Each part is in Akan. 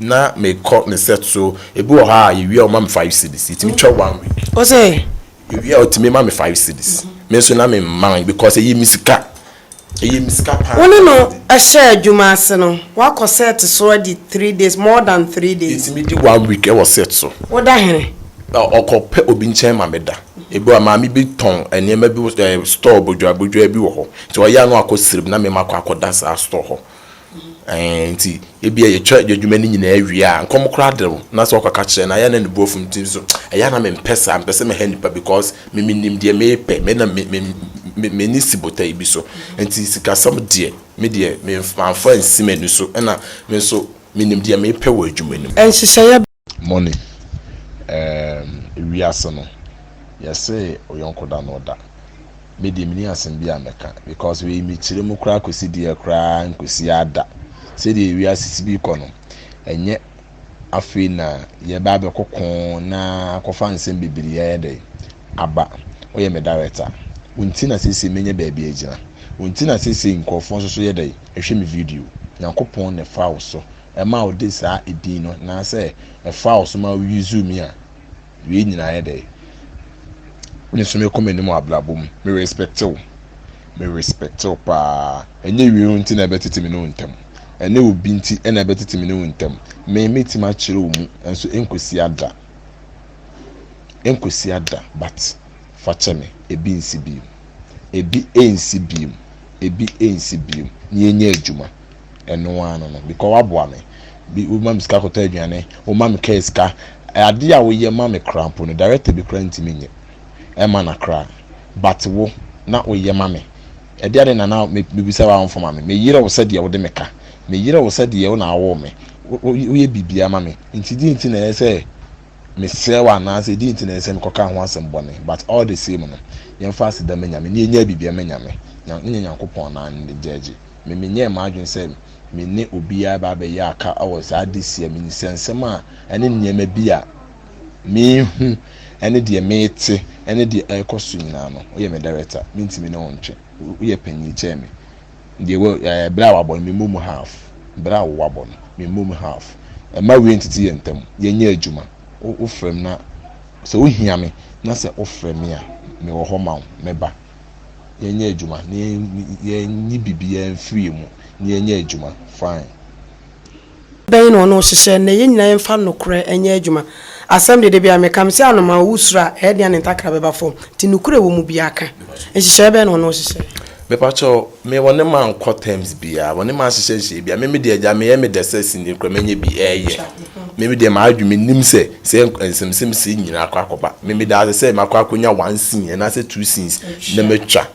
Na mekɔ ne set so, ebi wɔ hɔ a yɛwie a ɔma me 5 cedis, yɛtumi twa one week. O sɛ Yɛwie a ɔtumi ma me 5 cedis. Me nso na memma because ɛyɛ mi sika, ɛyɛ mi sika paa. Wo ne no ɛhyɛ adwuma ase no, wakɔ set so adi 3 days, more than 3 days? Yɛtumi di one week ɛwɔ set so. Woda hene? Ɔkɔpɛ obi nkyɛn ma me da. Ebi wa maame bi tɔn nneɛma bi, store bodua bodua bi wɔ hɔ, nti ɔyɛ ano akɔ sirim na mɛma akɔda saa store hɔ. Nti ebi a yɛtwa adwuma no nyinaa wie a, nkɔm koraa de na sɛ ɔkɔka kyerɛ na ayɛ na ne bu afum. Nti so ɛyɛ na mempɛ saa, mpɛ sɛ mɛha nipa because me menim deɛ mepɛ me na me me me m'ani si botae bi so. Nti sikasɛm deɛ, me deɛ me mamfa nsi m'ani so, ɛna me nso menim deɛ mepɛ wɔ adwuma no mu. Nhyehyɛeɛ Money, wiase no yɛsɛ ɔyɔnko da no ɔda. Me deɛ, meni asɛm bi a mɛka because wei mekyerɛ mu koraa kɔsi deɛ koraa nkɔsi ada sɛdeɛ wiase si bi kɔ no. Ɛnyɛ afei na yɛba abɛkɔkɔ na akɔfa nsɛm bebree yɛyɛ dɛ aba. Woyɛ me director nti na seesei menyɛ baabi agyina nti na seesei nkurɔfoɔ nso so yɛ dɛ ɛhwɛ me video. Nyankopɔn na ɛfa wo so ɛma wo de saa edin no na sɛ ɛfa wo so ma wo use mi a, wei nyinaa yɛ dɛ me nso mekɔ m'anim wɔ abrabɔ mu. Me respect wo, me respect wo paa. Ɛnyɛ wie nti na ɛbɛtete me ne wo ntam, ɛne obi nti ɛna ɛbɛtete me ne wo ntam. Me metumi akyerɛ wo mu nso nkosi ada, nkosi ada, but fa kyɛ me. Ebi nsi bio, ebi nsi bio, ebi nsi bio na yɛnyɛ adwuma. Ɛno ano no because waboa me bi, woma me sika kɔtɔ aduane, woma me kaa sika. Adeɛ a woyɛ ma me kora mpo no, director bi kora ntumi nyɛ ɛma na kora, but wo na woyɛ ma me. Ɛde ade na na mebisa wa mfa ma me. Meyerɛ wo sɛ deɛ wode me ka, meyerɛ wo sɛ deɛ wo na awɔ me, woyɛ biribiara ma me. Nti di nti na ɛyɛ sɛ mesrɛ wo anaasɛ di nti na ɛyɛ sɛ mekɔka ho asɛm bɔne? But all the same no, yɛmfa aseda ma Nyame ne yɛnya biribiara ma Nyame ne nyɛ Nyankopɔn na ne gyɛgye me. Menyɛ m'adwene sɛ me ne obiara ba abɛyɛ aka wɔ saa de sia me nsɛnsɛm a ɛne nneɛma bi a mehu ɛne deɛ mete ɛne deɛ ɛrekɔ so nyinaa no. Woyɛ me director, mentumi ne wo ntwe. Woyɛ panyin kyɛn me deɛ wɔ ɛɛ bere a wabɔ no, me mu half bere a wabɔ no, me mu half. Ɛma wie ntete yɛ ntɛm, yɛnyɛ adwuma. Wofrɛ m na sɛ wohia me na sɛ wofrɛ me a, mewɔ hɔ ma wo. Mɛba, yɛnyɛ adwuma na yɛnyi biribiara mfiri mu na yɛnyɛ adwuma fine. Bɛn na ɔno hyehyɛ na yɛn nyinaa yɛmfa nokorɛ nyɛ adwuma. Asɛm dede bi a meka me sɛ anoma owu soro a ɛyɛ deɛ ne ntakra bɛba fam, nti nokorɛ wɔ mu bi aka. Nhyehyɛeɛ bɛn na ɔno hyehyɛ? Mepakyɛw, me wɔne ma nkɔ terms biara, wɔne ma ahyehyɛ nhyehyɛ biara. Me deɛ agya meyɛ me dɛ sɛ sini kora mɛnyɛ bi ɛɛyɛ me deɛ maa adwene nim sɛ nsɛmsɛm si nyinaa akɔ akɔba. Me da ase sɛ makɔ akɔnya one scene anaasɛ two scenes na matwa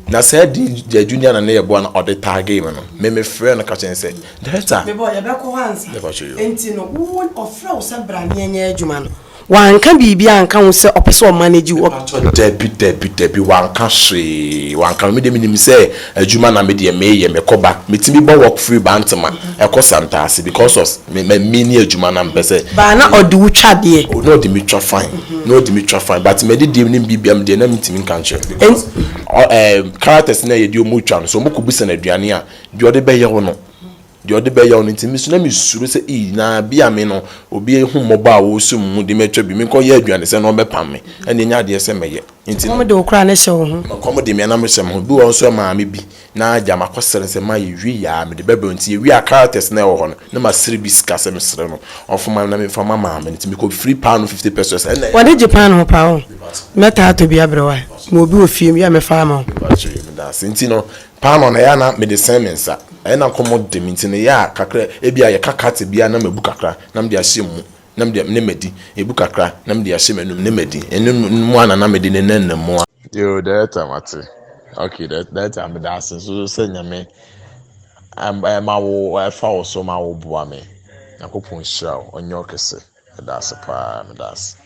na saa di gya Junior na ne yɛ boa na ɔde tag me no, me frɛ no ka kyɛn sɛ director. Mebɔ yɛbɛkɔ hɔ ansa. Mepakyɛw yo. Nti no wo ɔfrɛ wo sɛ bra ne ɛnyɛ adwuma no, wanka biribi anka ho sɛ ɔpɛ sɛ ɔmanage wo? Mepakyɛw, dabi, dabi, dabi, wanka hwee, wanka. Me deɛ, menim sɛ adwuma na me deɛ meyɛ. Mekɔba, metumi bɔ work free Bantama ɛkɔ Santaase because of me me me ne adwuma na mpɛ sɛ baa na ɔde wo twa deɛ. Oh, na ɔde me twa fine, na ɔde me twa fine, but mɛde deɛ ne biribi am deɛ na mentumi nka nkyerɛ because ɔ characters na yɛde ɔmo twa no so, ɔmo kɔ bisa no aduane a deɛ ɔde bɛyɛ wo no, deɛ ɔde bɛyɛ wo no. Nti mi so na mi suro sɛ ii na bi a me no obi ehu mmɔbɔ a wɔresu mu de mɛtwa bi mi nkɔ yɛ aduane sɛ na ɔbɛpam me, ɛna enya adeɛ sɛ mɛyɛ nti no. Wɔn de wo koraa ne hyɛ wo ho. Kɔm de me anam hyɛ me ho bi wɔ nso maame bi na agya ma kɔsrɛ sɛ ma yɛwie yaa mede bɛbrɛ. Nti yɛwie a, characters na ɛwɔ hɔ no na ma sere bi sika sɛ mesrɛ no ɔfoma na memfa ma maame no. Nti mekɔ free paano 50 pesos ɛna Wɔde gye paano ho paa o, mɛtaa atɔ bi abrɛ wa ma obi wɔ fie mu yɛ mɛfa ama wo. Medase. Nti no paano no ɛyɛ na mede sɛn me nsa, ɛna nkɔmmɔ de me. Nti no yɛ a kakra ebi a yɛka kate bia na mabu kakra na mede ahyɛ mu na mede ne madi, ebu kakra na mede ahyɛ m'anum ne madi. Ɛno mu ana na mede ne nan mu a. Yo, director, mate. Okay, director, meda ase nso sɛ Nyame ɛma wo ɛfa wo so ma wo boa me. Nyankopɔn hyira wo, ɔnyɛ ɔkɛse. Meda ase paa, meda ase.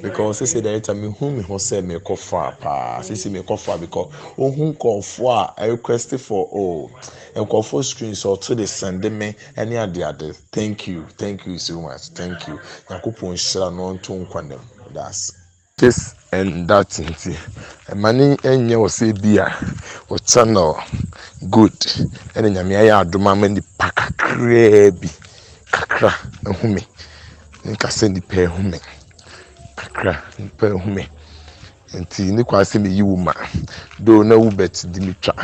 Because sisi director, me hu me ho sɛ mekɔ far paa. Sisi mekɔ far because ohun nkɔfoɔ a request for, oh, nkɔfoɔ screenshot de send me ɛne ade ade. Thank you, thank you so much, thank you. Nyankopɔn hyira no, ɔnto nkwa nam. Meda ase. This and that nti ɛma ne nyɛ wɔ sɛ bi a wɔ channel good ɛna Nyame ayɛ adom ama nipa kakraa bi. Kakra ahu me. Menka sɛ nnipa ahu me. Kakra nnipa ahu me. Nti ne kwan sɛ meyi wo ma. Though na Wubert di me twa.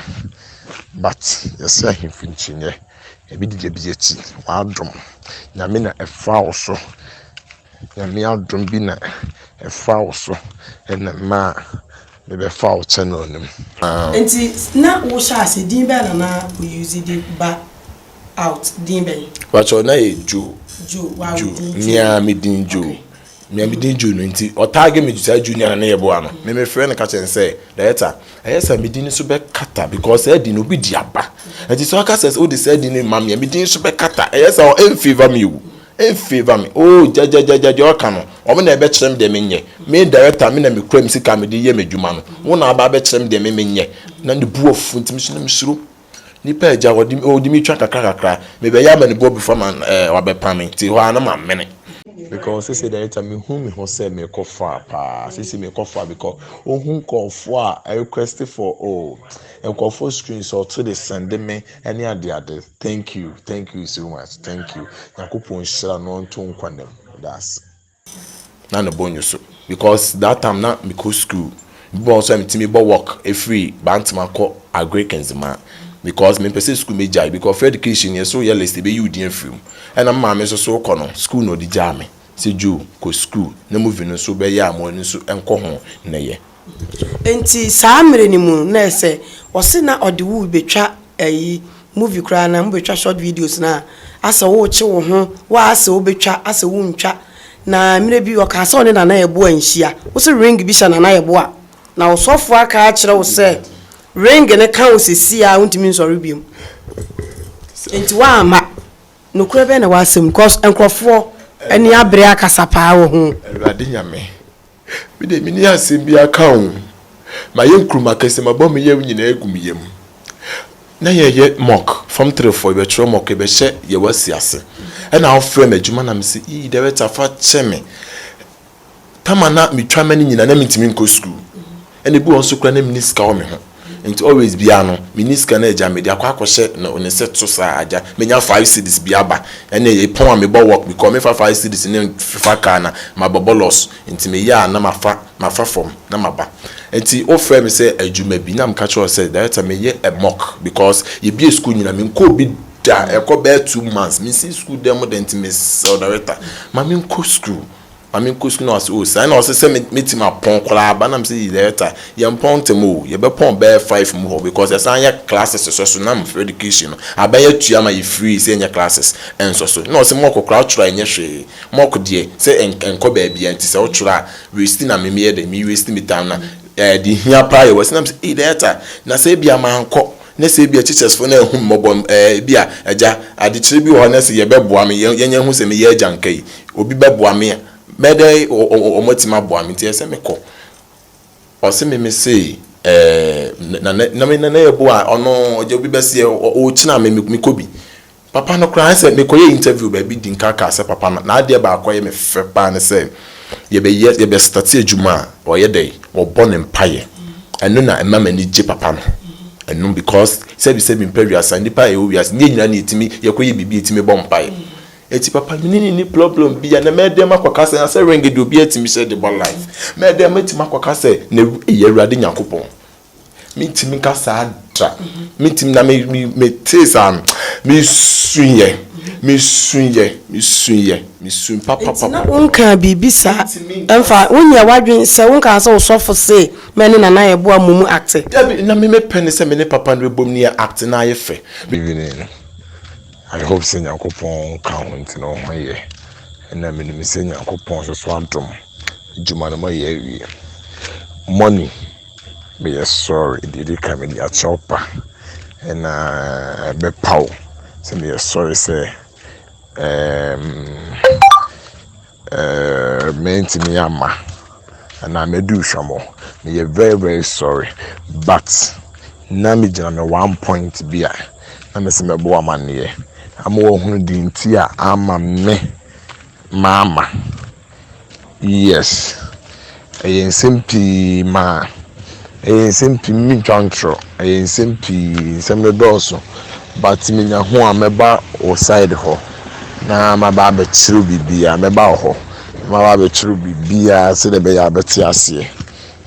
But yɛsɛ ahemfo nkyinyɛ. Ebi di ebi akyi. W'adom. Nyame na ɛfa wo so. Nyame adom bi na ɛfa wo so ɛna ɛmaa mebɛfa wo channel no mu. Nti na wo hyɛ ase din bɛn na na wo use de ba out din bɛn? Pakyɛw na yɛ Joe. Joe wa wo din Joe. Mia me din Joe. Okay. Mia me din Joe no nti ɔtaage me saa junior na ne yɛ boa no. Me me frɛ no ka kyerɛ no sɛ director ɛyɛ sɛ me din nso bɛkata because saa din no obi di aba. Nti sɛ ɔka sɛ wode saa din no ma me a me din nso bɛkata ɛyɛ sɛ ɛnfavour me o. Ɛnfavour me oh gyagyagyagyagya deɛ ɔka no wɔn na ɛbɛkyerɛ me deɛ menyɛ. Me director me na mekura me sika a mede yɛ m'adwuma no wo na aba abɛkyerɛ me deɛ me menyɛ. Na ne bo afu nti me nso na mesuro. Nipa agya wɔde wɔde me twa kakra kakra mebɛyɛ ama ne bo abu fam a ɛɛ wabɛpa me nti hɔ ara na mamene. Because sese director me hu me ho sɛ mekɔ far paa sese mekɔ far because ohun nkurɔfoɔ a request for oh nkurɔfoɔ screen sɛ ɔto de send me ɛne ade ade thank you thank you so much thank you Nyankopɔn nhyira no ɔnto nkwa nam that's. Na ne bo nnwo so because that time na me kɔ school bi wɔ hɔ nso a me tumi bɔ walk efiri Bantama kɔ Agric Nzema because me mpɛ sɛ school me gyae because free education yɛ so yɛ list ebe yi wo din afiri mu ɛna me maame nso so kɔ no school na ɔde gyaa me sɛ Joe kɔ school na movie no nso bɛyɛ a mo ani nso nkɔ ho na yɛ. Nti saa mmerɛ no mu no na ɛsɛ ɔse na ɔde wo rebɛtwa ayi movie koraa na mobɛtwa short videos no a asɛ worekye wo ho wo a asɛ wobɛtwa asɛ wontwa na mmerɛ bi ɔkaa sɛ ɔne Nana Yeboah nhyia wo se ring bi hyɛ Nana Yeboah na ɔsɔfoɔ aka akyerɛ wo sɛ ring no ka wo sesie a wontumi nsɔre biom nti woamma. Nokorɛ bɛn na ɛwɔ asɛm mu cos nkorɔfoɔ ani abere akasa paa wɔ ho. Awurade Nyame, me deɛ menni asɛm biara ka o, mayɛ nkruma kɛse, mabɔ me yam nyinaa agu me yam. Na yɛyɛ mock, form trefoɔ, yɛbɛtwerɛ mock, yɛbɛhyɛ yɛwasi ase. Ɛna wofrɛ me adwuma na mese, ii director fa kyɛ me. Tama na metwa m'ani nyinaa na mentumi nkɔ sukuu. Ɛna ebi wɔ hɔ nso koraa na menni sika wɔ me ho. Nti always biara no, menni sika na agya mede akɔ akɔhyɛ no ne sɛ to saa agya menya 5 cedis bi aba. Ɛna epɔn a mebɔ work because mefa 5 cedis ne fa car na mabɔbɔ loss. Nti meyɛ a na mafa mafa fam na maba. Nti wofrɛ me sɛ adwuma bi na meka kyerɛ wo sɛ director meyɛ a mock because yɛbue school nyinaa menkɔɔ bi da ɛkɔ bɛyɛ 2 months mensi school dan mu da nti mesrɛ wo director ma menkɔ school. Ma menkɔ sukuu na ɔse oh saa na ɔse sɛ mɛtumi apɔn koraa aba na mese director yɛmpɔn ntɛm o yɛbɛpɔn bɛyɛ 5 mu hɔ because yɛsan yɛ classes sɔ so na mfrɛ education no aban atua ma yɛ free sɛ yɛnyɛ classes ɛnsɔ so na ɔse mock koraa wotwerɛ a ɛnyɛ hwee mock deɛ sɛ ɛnkɔ baabia nti sɛ wotwerɛ a waste na me meyɛ dɛ me waste me time na ɛɛ deɛ hia paa yɛ wɔ se na mese ee director na sɛ ebia mankɔ Na sɛ ebia teachers fo no anhu me mmɔbɔ ɛɛ ebia agya adekyerɛ bi wɔ hɔ na sɛ yɛbɛboa me yɛn yɛn ahu sɛ meyɛ agya nka yi obi bɛboa me a mɛdɛ wɔn atumi aboa me nti ɛsɛ mekɔ ɔse me me se ɛɛ na na me na yɛ bo a ɔno ɔgya obi bɛseɛ ɔkyina me mekɔ bi. Papa no koraa sɛ mekɔyɛ interview baabi di nka kaa sɛ papa no n'adeɛ baako a ɛyɛ me fɛ paa ne sɛ yɛbɛyɛ yɛbɛ starte adwuma a ɔyɛ dɛn ɔbɔ ne mpaeɛ ɛno na ɛma m'ani gye papa no ɛno because sɛbi sɛbi mpɛ wiase a nnipa a yɛwɔ wiase nyɛ nyinaa na yɛtumi yɛkɔyɛ biribi yɛtumi bɔ mpaeɛ eti papa me ne ne ni problem bi a na mɛdɛm akɔka sɛ na sɛ ring deɛ obi atumi hyɛ de bɔ life mɛdɛm atumi akɔka sɛ na ɛyɛ Awurade Nyankopɔn. Mentumi nka saa da. Mentumi na me me metee saa no, mesuiɛ, mesuiɛ, mesuiɛ, mesui Nti na papapapa. wonkaa biribi saa ɛmfa, wonyɛɛ w'adwene sɛ wonkaa sɛ wo sɔfo se mɛ ne Nana Yeboah mmom acte? Dabi, na me mepɛ ne sɛ me ne papa no bɛbom ne yɛ acte na ayɛ fɛ. Evening, I hope sɛ Nyankopɔn ka ho nti na wo ho yɛ, ɛna menim sɛ Nyankopɔn nso so adom adwuma no moayɛ awie. Money. Meyɛ sorry, deɛ ɛdi kan mede akyɛw pa ɛna ɛbɛpa wo sɛ meyɛ sorry sɛ ɛɛm ɛɛ mantumi amma anaa madu hwamɔ. Meyɛ very very sorry but na megyina me one point bi a na mese mɛbɔ wo amaneɛ ama woahunu deɛ nti a ama me mamma. Yes, ɛyɛ nsɛm pii ma ɛyɛ nsɛm pii mentwa ntorɔ ɛyɛ nsɛm pii nsɛm no dɔɔso but menya ho a mɛba wo side hɔ. na maba abɛkyerɛ wo biribiara. Mɛba wo hɔ na maba abɛkyerɛ wo biribiara sɛdeɛ ɛbɛyɛ a wobɛte aseɛ.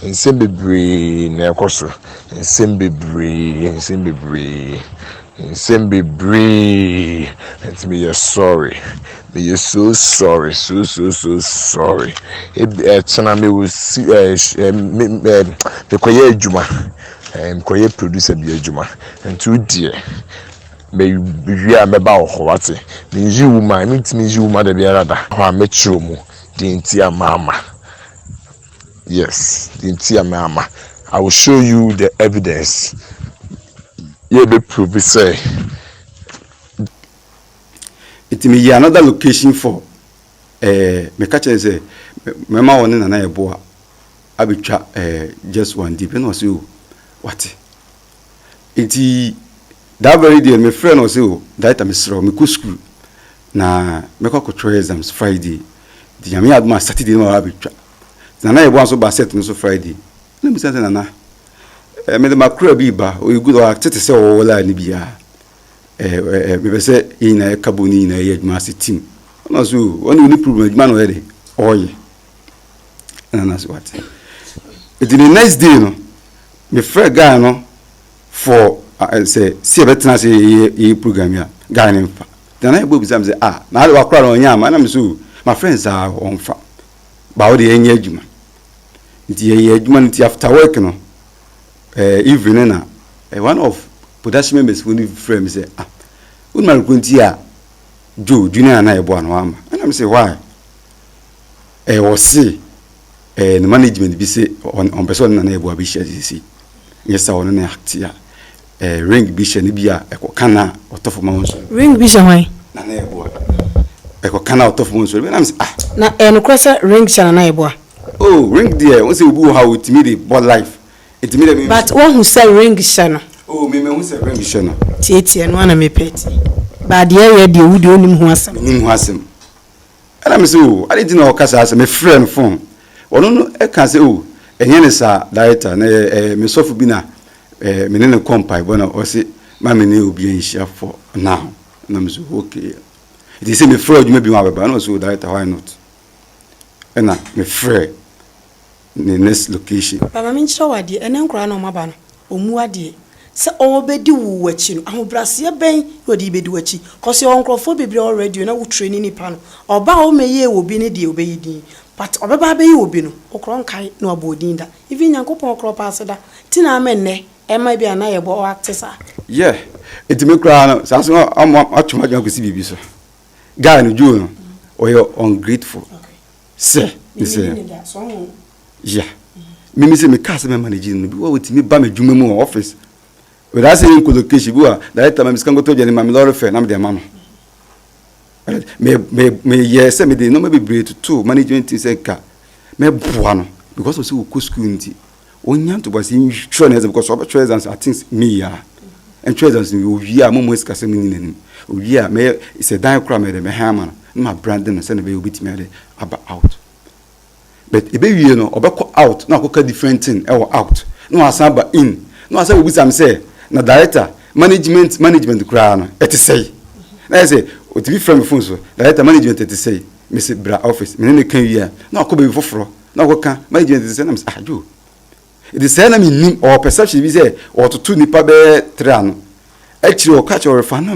Nsɛm bebree na ɛkɔ so. Nsɛm bebree, nsɛm bebree, nsɛm bebree. Nti meyɛ sorry. Meyɛ so sorry, so so so sorry. Ebi ɛkyena mewɔ si ɛɛ ɛ me ɛ mekɔyɛ adwuma. Ɛɛ mekɔyɛ producer bi adwuma. Nti wo deɛ mewie a mɛba wo hɔ wate. Menyi wo ma, mentumi nyi wo ma da biara da. Hɔ a mɛkyerɛ mu deɛ nti a maama. Yes, deɛ nti a maama. I will show you the evidence. Yɛ bɛ prove sɛ Nti meyɛ another location for meka kyerɛ sɛ mɛma wɔ ne Nana Yɛboa abɛtwa just one day pɛ na ɔsɛ o, wate. Nti that very day mefrɛ no, ɔsɛ o, director, mesrɛ wo, mekɔ school na mɛkɔ akɔtwerɛ exams Friday, nti Nyame yɛ adom a Saturday no ma abɛtwa. Nana Yɛboa nso ba set no so Friday na misa sɛ Nana mede makora bi ba, ɔyɛ good, ɔatete sɛ ɔwɔ line no biara ɛɛ ɛɛ mepɛ sɛ yɛn nyinaa yɛka bo ne nyinaa yɛ adwuma ase team. Ɔna so ɔne ɔni problem, adwuma na ɔyɛ de ɔyɛ. Ɛna na so wate. Nti the next day no mefrɛ guy no for sɛ si yɛbɛtena ase yɛyɛ program yi a guy no mfa. Nana yɛ bɔ bisa mi sɛ, ah, na ade wakora na ɔnyɛ ama. Ɛna mi so my friend saa ɔmfa ba wo de yɛnyɛ adwuma. Nti yɛyɛ adwuma no. Nti after work no evening na one of production members fo no frɛ mi sɛ, ah, wọ́n mu areko nti a Joe Junior Nana yɛ bɔ ano ama. Ɛna mi sɛ why? Wɔse ne management bi sɛ ɔmpɛ sɛ ɔne Nana yɛ bɔ abɛhyia sisi nyɛ sɛ ɔno ne ate a ring bi hyɛ ne bi a ɛkɔka na ɔtɔ fam a wɔn nso. Ring bi hyɛ hwan? Nana yɛ bɔ ɛkɔka na ɔtɔ fam nso ɛna mi sɛ, ah. Na ɛnokorɛ sɛ ring hyɛ Nana yɛ bɔ a? Oh, ring deɛ, wɔn sɛ obi wɔ ha a otumi de bɔ life, etumi de mi. But wohu sɛ ring hyɛ no? Oh, mi hu sɛ ring hyɛ no. Tietie no ana mepɛ tie baadeɛ yɛ deɛ wo deɛ onim ho asɛm. Menim ho asɛm. Ɛna mi sɛ o, ade ti na ɔka saa sɛ mefrɛ no phone, ɔno no ɛka sɛ o, ɛnyɛ ne saa, director, na ɛɛ ɛɛ me sɔfo bi na me ne ne kɔ mpaebɔ na ɔse ma me ne obi nhyia for now. Na mi sɛ okay. Nti sɛ mefrɛ adwuma bi mu abɛba na ɔsɛ o, director, why not? Ɛna mefrɛ ne next location. Baba, menkyerɛ wo adeɛ. Ɛnɛ nkoraa na ɔmaba no ɔmu adeɛ sɛ ɔbɛdi wo w'akyi no, ahobrɛaseɛ bɛn na ɔde bɛdi w'akyi kɔsɛ ɔwɔ nkurɔfoɔ bebree a ɔwɔ radio na wotire ne nipa no ɔba a ɔmɛyie wɔ bi ne deɛ ɔbɛyi din, but ɔbɛba abɛyi wɔ bi no ɔkorɔ nkae na wabɔ odin da, even Nyankopɔn ɔkorɔ pa ase da nti na ama nnɛ ɛma bi a na yɛbɔ ɔakte saa. Yeah, nti me koraa no saa so ɔmo atwom adwuma kɔsi biribi so. Guy no, Joe no, ɔyɛ ungrateful sɛ ne sɛ yeah, mimi sɛ meka sɛ mɛma no gyi no bi wa wɔtumi ba m'adwuma mu wɔ office without saying collocation bi wa, director, ma me sika nkɔtɔ aduane, ma me lɔre fɛ na mede ama no. Me me meyɛ sɛ mede nneɛma bebree toto management team sɛ nka mɛboa no because of sɛ wɔkɔ school nti ɔnya ntoboase ntwerɛ no exam, because ɔbɛtwerɛ exams, I think me a ntwerɛ exams no owie a mommɔ sikasɛm ni n'anim. Owie a mɛyɛ sɛ dan koraa mɛyɛ dɛ mɛhɛn ama no na ma brand no sɛne bɛyɛ obɛtumi ade aba out. But ɛbɛwie no ɔbɛkɔ out na akɔka different thing ɛwɔ out na wasan aba in na wasan obisa me sɛ, na director, management koraa no ɛte sɛi? Na yɛ sɛ otumi frɛ me phone so, director, management ɛte sɛi? Mesi bra office, mene ne ka wie a na wakɔ baabi foforɔ na wakɔka management ɛte sɛ. Na mesi, ah, Joe, ɛti sɛ na menim ɔwɔ perception bi sɛ ɔtoto nipa bɛyɛ tere ano akyire ɔka kyerɛ ɔrefa na